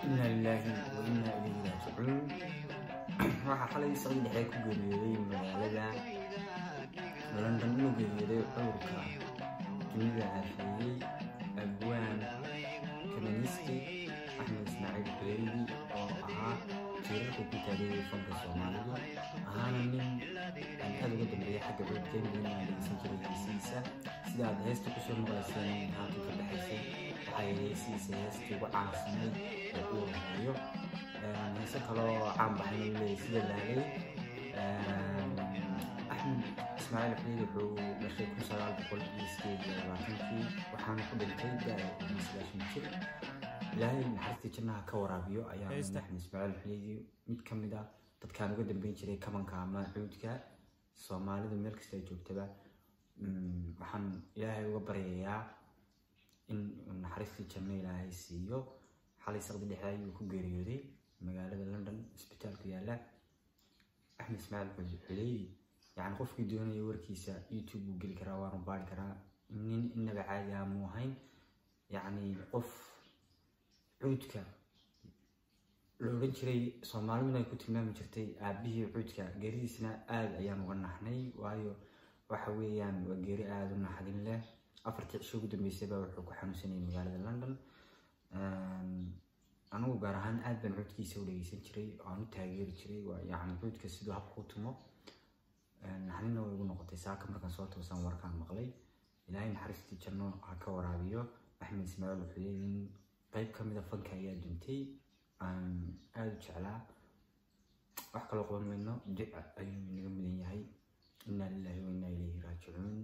Inna lilaahi wa inna ilayhi raajicuun. Waxaa xalay saqdi dhexe ku geeriyooday magaalada London inuu geeriyooday cudurka dunida aafeeyey abwaan kamanisti Axmed Ismaaciil Xudeydi, oo ahaa tiirarka ku taageerayay fanka Soomaalidu, ahaana nin aan aada uga dambeeyay xagga cuudka, in badan aan dhegeysan jiray heesihiisa. Sida aad heesta kusoo maqlayseen halkan ka baxaysay, waxay heesihiisa heestii ugu caansanayd ee uu horeeyo. Heese kaloo caan baxayna uu leeyahay sida Laalay. Axmed Ismaaciil Xudeydi wuxuu dhashay 1928-kii, waxaana ku dhintay da' 90 jir. Ilaahay naxariistii jannaha ka waraabiyo. Ayaa Axmed Ismaaciil Xudeydi mid ka mid ah dadkaan uga dambeyn jiray kabanka ama cuudka Soomaalida meel kasta ay joogtaba. Waxaan Ilaahay uga baryayaa in naxariistii janno Ilaahay siiyo. Xalay saqdi dhexe ayuu ku geeriyooday magaalada London isbitaalku yaalla. Axmed Ismaaciil Xudeydi, yacni qofkii doonaya warkiisa YouTube buu geli karaa, waanu baari karaa. Nin inaba caadi ah muu ahayn, yacni qof cuudka la odhan jiray, Soomaaliduna ay ku tilmaami jirtay aabihii cuudka. Geeridiisna aada ayaan uga naxnay, waayo waxa weeyaan waa geeri aada u naxdin leh. 4-tii cisho ugu dambeysay baa wuxuu ku xanuunsanayay magaalada London. Anigu gaar ahaan aad baan cuudkiisa u dhegeysan jiray oo aan u taageeri jiray, waa yacni cuudka siduu habka u tumo. Naxdinna way igu noqotay saaka markaan soo toosaan warkaan maqlay. Ilaahay naxariistii janno ha ka waraabiyo Axmed Ismaaciil Xudeydi. Qayb ka mid a fanka ayaa duntay aan aada u jeclaa. Wax kaloo qaban mayno, duca ayuu inaga mudan yahay. Inna lillahi wa inna ilayhi raajicuun.